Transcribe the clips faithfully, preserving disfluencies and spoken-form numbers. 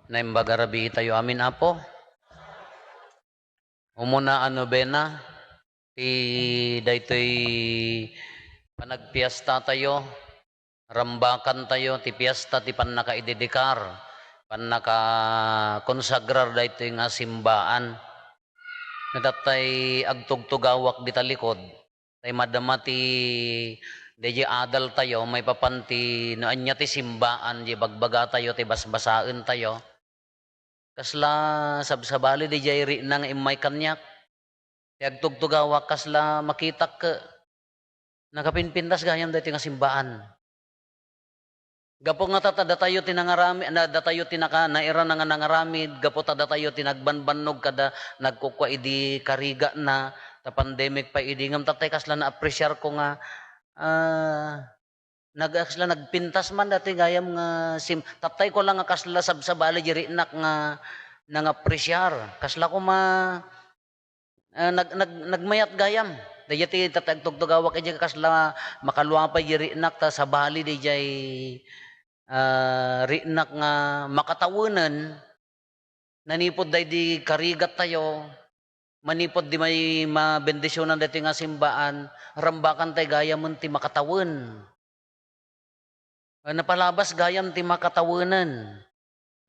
Naimbag a rabii tayo amin, Apo. Umuna a nobena ti daytoy panagpiesta tayo, rambakan tayo ti piesta ti pannakaidedikar, pannakakonsagrar daytoy nga simbaan. Nga tattay agtugtugawak dita likod, tay madama ti, daydiay adal tayo, maipapan ti no ania ti simbaan, di bagbaga tayo, ti basbasaen tayo. Kasla sabsabali daydiay rikna nga immay kaniak. Ti agtugtugawak, kasla makitak ket nakapinpintas gayam daytoy nga simbaan. Gapu nga ta, ta datayo ti nangarami-, na, datayo ti naka-, nairana nga nangaramid, gapu ta datayo ti nagbanbannog kada nagkukua idi karigana, ta pandemic pay idi, ngem tattay kasla na-appreciar ko nga, ah, nag-, kasla nagpintas man daytoy gayam nga sim-, tattay ko lang nga kasla sabsabali di riknak nga nang-appreciar. Kasla koma, ah, nag-, nag-, nagmayat gayam. Daydiay ti tattay agtugtugawak idiay kasla makalua pay di riknak ta sabali daydiay, ah, riknak nga makatawenen. Nanipud daydi karigat tayo, manipud di may mabendisionan daytoy nga simbaan, rambakan tay gayam ti makatawen. Ah, napalabas gayam ti makatawenen.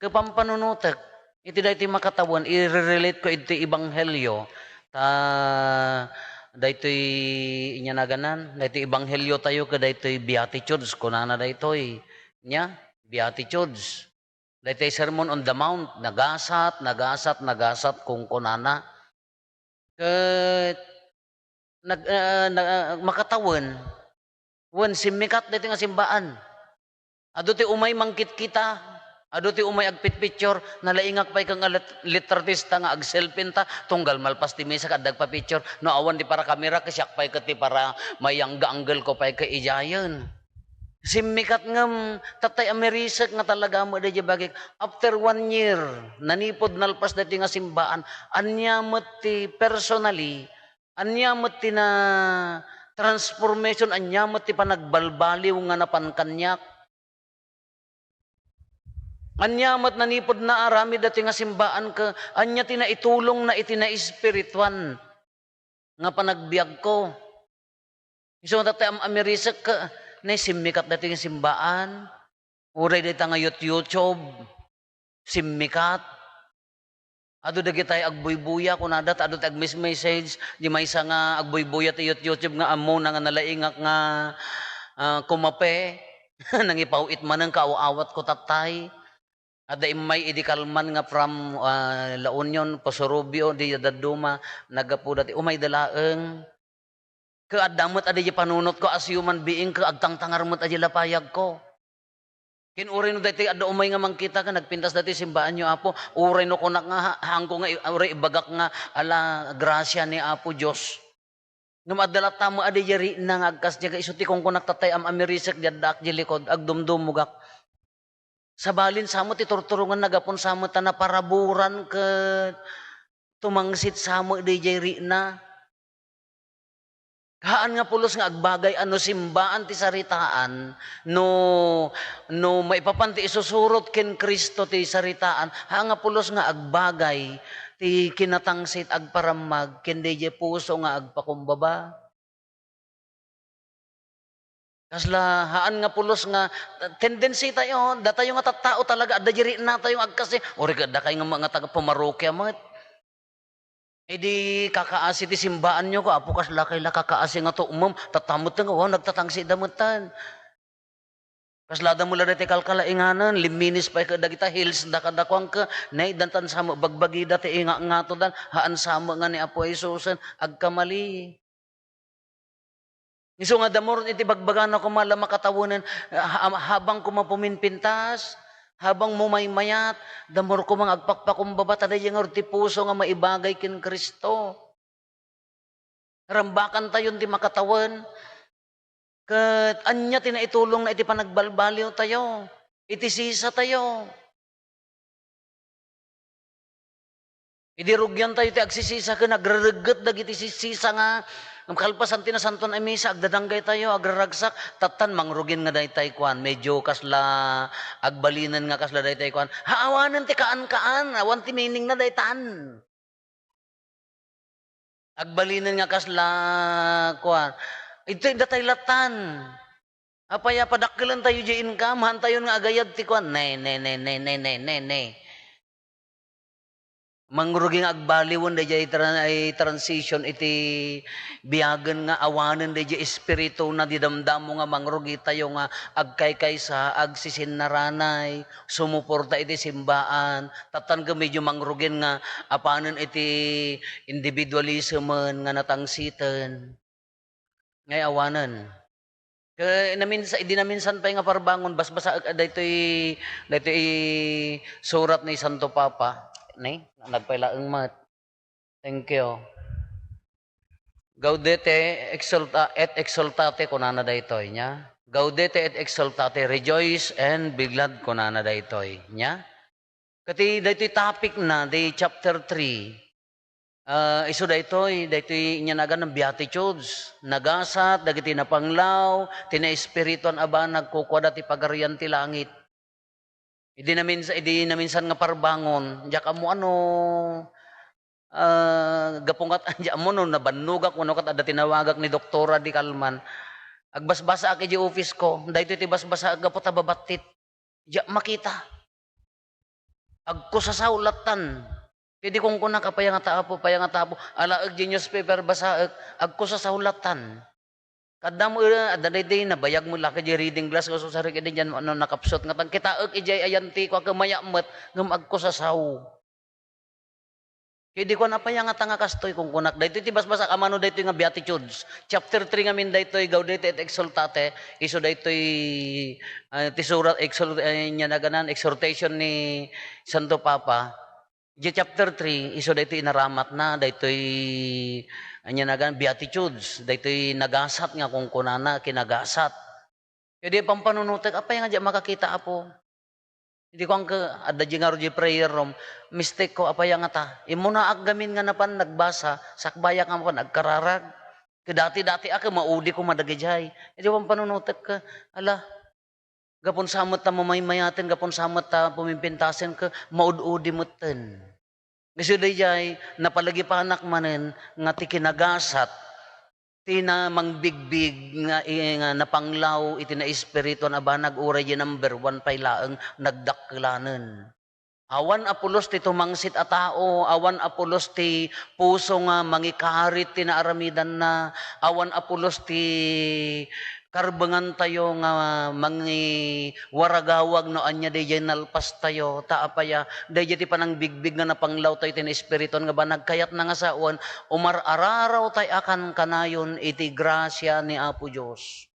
Ket pampanunotek, iti daytoy makatawen, irerelate ko iti ebanghelio, ta daytoy inyanagan, daytoy ebanghelio tayo ket daytoy Beatitudes, kunana daytoy. Nia, Beatitudes. Daytoy Sermon on the Mount, nagasat, nagasat, nagasat, kunkunana. Ket nag-, ah, na-, makatawen, wen simmikat daytoy nga simbaan. Adu ti umay mangkitkita, adu ti umay agpitpicture, nalaingak pay ken nga lit-, litratista nga agselfie ta, tunggal malpas ti misa ket adda agpapicture. No awan ti para kamera, ket siak pay ket ti para mayangga-anggel ko pay ket idiayen. Simmikat ngem, tattay a mirisek nga talaga met daydiay bagik. After one year, nanipud nalpas daytoy nga simbaan, ania met ti personally, ania met ti na-, transformation, ania met ti panagbalbaliw nga napan kaniak? Ania met nanipud naaramid daytoy nga simbaan ket ania ti naitulongna iti naespirituan nga panagbiagko? Isu nga tattay am-, amirisek ket nay simmikat daytoy nga simbaan. Uray dayta nga Yout-, YouTube, simmikat. Adu dagitay agbuybuya, kunada, ta adu ti agmes-message, di maysa nga agbuybuya ti Yout-, YouTube nga ammona nga nalaingak nga, ah, kumape. Nangipaw-it manen, kaaw-awatko tattay. Adda immay idi kalman nga from, ah, La Union, Poso Rubio, di dadduma, naggapuda ti umayda laeng. Ket adda met a daydiay panunotko as human being, ket agtangtangar met a di lapayagko. Ken uray no daytoy adda umay nga mangkita ket nagpintas daytoy simbaanyo, Apo, uray no kunak nga ha-, haanko nga i-, uray ibagak nga, ala, grasia ni Apo Dios. Ngem adda latta met a daydiay rikna nga agkasdiay, isu ti kunkunak tattay am-, amirisek di addaak di likod, agdumdumogak. Sabalin sa met ti turturongen, nagapon sa met ta naparaburan ket tumangsit sa met daydiay rikna. Haan nga pulos nga agbagay a no simbaan ti saritaan, no, no maipapan ti isusurot ken Cristo ti saritaan, haan nga pulos nga agbagay ti kinatangsit agparammag ken daydiay puso nga agpakumbaba. Kasla haan nga pulos nga tendency tayo, datayo nga tattao talaga, adda di riknatayo nga agkasi, uray ket dakay nga mga taga-pamarokia met. Idi kakaasi ti simbaanyo, ko, Apo, kasla kay la kakaasi nga tuomem, tatta met nga, wow, nagtatangsit da metten. Kasla da met la daytoy kalkalainganen, limminis pay ket dagita heels da kadakuan ket, nay, dantan sa met bagbagida ti inga-, ngatodan, haan sa met nga ni Apo Jesusen, agkamali. Isu nga, the more iti bagbagana koma la makatawen, ha-, habang koma puminpintas, habang mumaymayat, the more koma nga agpakpakumbaba, ta daydiay ngarud ti puso nga maibagay ken Cristo. Rambakantayon ti makatawen, ket ania ti naitulongna iti panagbalbaliwtayo, iti sisatayo. Idi rugiantayo ti agsisisa ken agrerregget dagiti sisisa nga, Ngem kalpasan ti Nasantoan a Misa, agdadanggaytayo, agraragsak, tattan mangrugin nga daytay kuan, medyo kasla agbalinen nga kasla daytay kuan. Ha, awanen ti kaan-kaan, awan ti meaning na daytan. Agbalinen nga kasla kuan. Ito, datay lattan. Apay a padakkelantayo diay income, haantayon nga agayad ti kuan. Ne, ne, ne, ne, ne, ne, ne, ne. Mangrugi nga agbaliwen daydiay tran-, ay, transition iti biagen nga awanen daydiay espirituna di damdamo nga mangrugitayo nga agkaykaysa, agsisinnaranay, sumuporta iti simbaan. Tattan ket medyo mangrugin nga apanen iti individualismen nga natangsiten. Ngay awanen. Ket naminsa-, idi naminsan pay nga parbangon, basbasaek daytoy, daytoy surat ni Santo Papa. Ni, nagpay laeng met. Thank you. Gaudete exulta-, et exultate, kunana daytoy, nia? Gaudete et exultate, rejoice and be glad, kunana daytoy, nia? Ket daytoy topic na, di chapter three, ah, isu daytoy, daytoy inyanagan nga Beatitudes. Nagasat dagiti napanglaw, ti naespirituan a banag, kukuada ti pagarian ti langit. Idi naminsa-, idi naminsan nga parbangon, diak ammo ano, ah, gapu ngat-, diak ammo no nabannogak wenno ket adda tinawagak ni Doktora di Calman. Agbasbasaak idiay office ko, daytoy ti basbasaak gapu ta babattit. Diak makita. Agkusasaw lattan. Ket di kunkunak, "Apay a ngata, Apo? Apay a ngata, Apo?" Alaek diay newspaper, basaek, agkusasaw lattan. Kaddam, eh, adda daydi, nabayag mo la ka diay reading glass, nga susarek idi diay, ano, nakapsut. Ngatan, kitaek idiay ayanti ko, a kemaya met, ngem agkusasaw. Ket di kuan, "Apay a ngata nga kastoy?" kunkunak. Daytoy ti basbasaak, amano daytoy nga Beatitudes. Chapter three ngamin daytoy, Gaudete et Exsultate, isu daytoy, ah, ti surat, exhort-, ah, inyanagan, exhortation ni Santo Papa. Idiay chapter three, isu daytoy inaramatna, daytoy, ania nagan, Beatitudes, daytoy nagasat nga kunkunana, kinagasat. Ket diay pampanunotek, "Apay nga diak makakita, Apo?" Idi kuanka, adda diay ngarud diay prayer room, "Mistake ko, apay a ngata? Immunaak gamin nga napan nagbasa, sakbayak nga napan agkararag. Ket dati-dati a, ket maudi koma dagidiay." Idi pampanunotek, "Ala, gapun sa met ta mamaymayaten, gapun sa met ta pumimpintasen, ket maud-udi metten." Isu daydiay, napalagipanak manen nga ti kinagasat, ti na-, mangbigbig nga, i-, nga napanglaw iti naespirituan a banag, uray diay number one pay laeng, nagdakkelanen. Awan a pulos ti tumangsit a tao, awan a pulos ti puso nga mangikarit ti naaramidanna, awan a pulos ti karbengantayo nga mangiwaragawag no ania daydiay nalpastayo. Ta apay a, daydiay ti panangbigbig nga napanglawtayo iti naespirituan nga banag, kayatna nga sawen, umar-ararawtay a kankanayon iti grasia ni Apo Dios.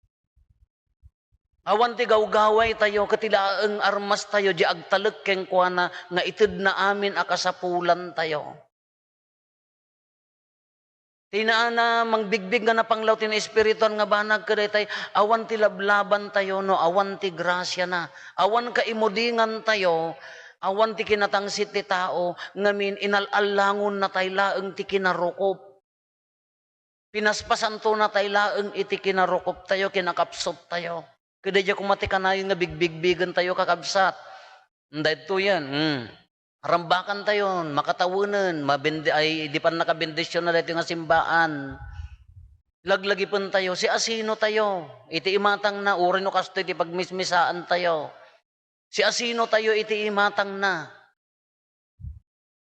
Awan ti gawgawaytayo ket ti laeng armastayo diay agtalek kenkuana nga itedna amin a kasapulantayo. Ti naana mangbigbig nga napanglaw ti naespirituan nga banag kadaytay, awan ti lablabantayo no awan ti grasiana, awan kaimudingantayo, awan ti kinatangsit ti tao, ngamin inal-allangonnatay laeng ti kinarukop. Pinaspasantonatay laeng iti kinarukoptayo, kinakapsuttayo. Ket daydiay koma ti kanayon nga bigbigbigentayo, kakabsat. Daytoyen, hmm. Rambakantayon, makatawenen, mabende-, ay, di pannakabendisionna daytoy nga simbaan. Laglagipentayo, siasinotayo iti imatangna, uray no kastoy ti pagmismisaantayo. Siasinotayo iti imatangna.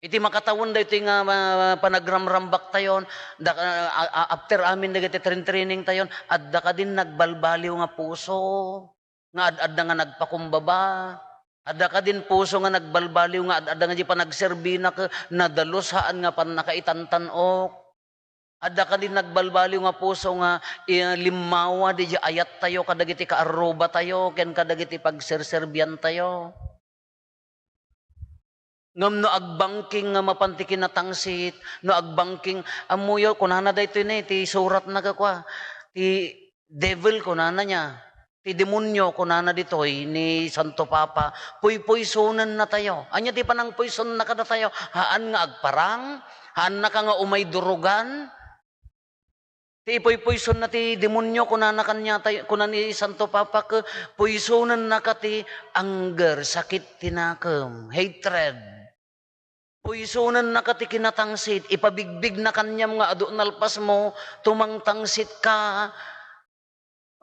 Iti makatawen daytoy nga, ah, panagramrambaktayon, da-, ah, ah, after amin dagiti trin-, trainingtayon, adda kadin nagbalbaliw nga puso, nga ad-adda nga nagpakumbaba. Adda kadin puso nga nagbalbaliw nga ad-adda nga di panagserbina ket nadalus haan nga pannakaitantan-ok. Adda kadin nagbalbaliw nga puso nga, eh, limmawa diay ayattayo kadagiti kaarrubatayo ken kadagiti pagserserbiantayo. Ngem no agbangking nga mapan ti kinatangsit, no agbangking, ammoyo, kunana daytoy ne, ti suratna kakua, ti devil, kunana niya, ti demonio, kunana ditoy ni Santo Papa, puypuysonennatayo. Ania ti panangpuysonna kadatayo? Haan nga agparang, haannaka nga umay durugan, Ti ipuypuysonna ti demonio, kunana kaniata, kuna ni Santo Papa, ket puysonennaka ti anger, sakit ti nakem, hatred. Puysonennaka ti kinatangsit, ipabigbigna kaniam nga adu nalpasmo, tumangtangsitka.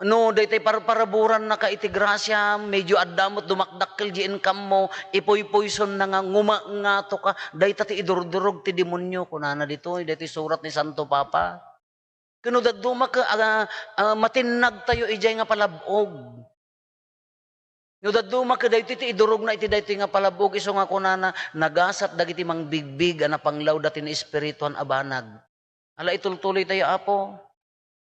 No daytoy parparaburannaka iti grasia, medyo adda met dumakdakkel di inkammo, ipuypuysonna nga ngumangato ka. Dayta ti idurdurog ti demonio, kunana ditoy, daytoy surat ni Santo Papa. Ken no dadduma ket, ah, ah, matinnagtayo idiay nga palab-og. No dadduma ket daytoy ti idurogna iti daytoy nga palab-og, isu nga kunana, nagasat dagiti mangbigbig a napanglawda ti naespirituan a banag. Ala, itultuloytayo, Apo.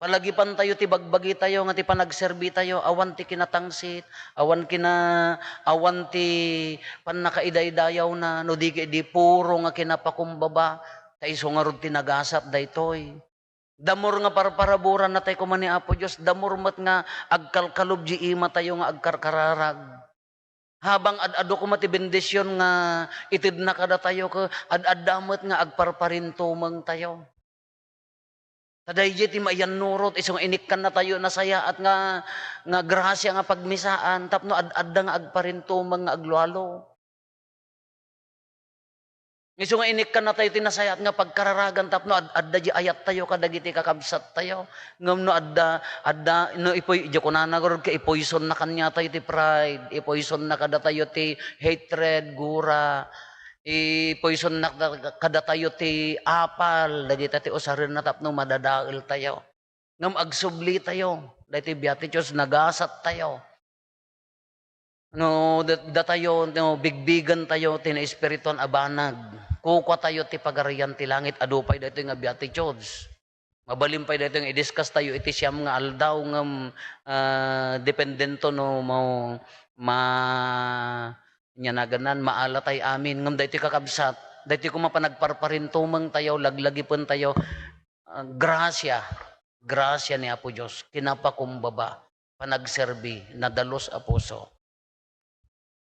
Palagipantayo ti bagbagitayo nga ti panagserbitayo, awan ti kinatangsit, awan kina-, awan ti pannakaidaydayawna, no di ket di puro nga kinapakumbaba, ta isu ngarud ti nagasat daytoy. Damor nga parparaburanna tay koma ni Apo Dios, damor met nga agkalkalob di imatayo nga agkarkararag. Habang ad-adu koma ti bendision nga itedna kadatayo, ket ad-adda met nga agparparintumengtayo. Ta daydiay ti maiyannurot, isu nga inikkannatayo nasayaat nga, nga grasia nga pagmisaan, tapno ad-adda nga agparintumeng nga aglualo. Isu nga inikkannatayo ti nasayaat nga pagkararagan tapno ad-, adda di ayattayo kadagiti kakabsattayo. Ngem no adda, adda, no ipoy-, di kunana ngarud ket ipoysonna kaniatayo ti pride, ipoysonna kadatayo ti hatred, gura, ipoysonna kada-, kadatayo ti apal, dagita ti usarenna tapno madadaeltayo. Ngem agsublitayo, daytoy Beatitudes, nagasattayo. No, dat-, datayo, no, bigbigentayo ti naespirituan a banag. Kukuatayo ti Pagarian ti Langit, adu pay daytoy nga Beatitudes. Mabalin pay daytoy nga i-discuss tayo iti siam nga aldaw ngem, ah, dependento no ma-, ma-, ania naganan, maalatay amin. Ngem daytoy kakabsat, daytoy koma panagparparintumengtayo, laglagipentayo, ah, grasia, grasia ni Apo Dios, kinapakumbaba, panagserbi, nadalus a puso.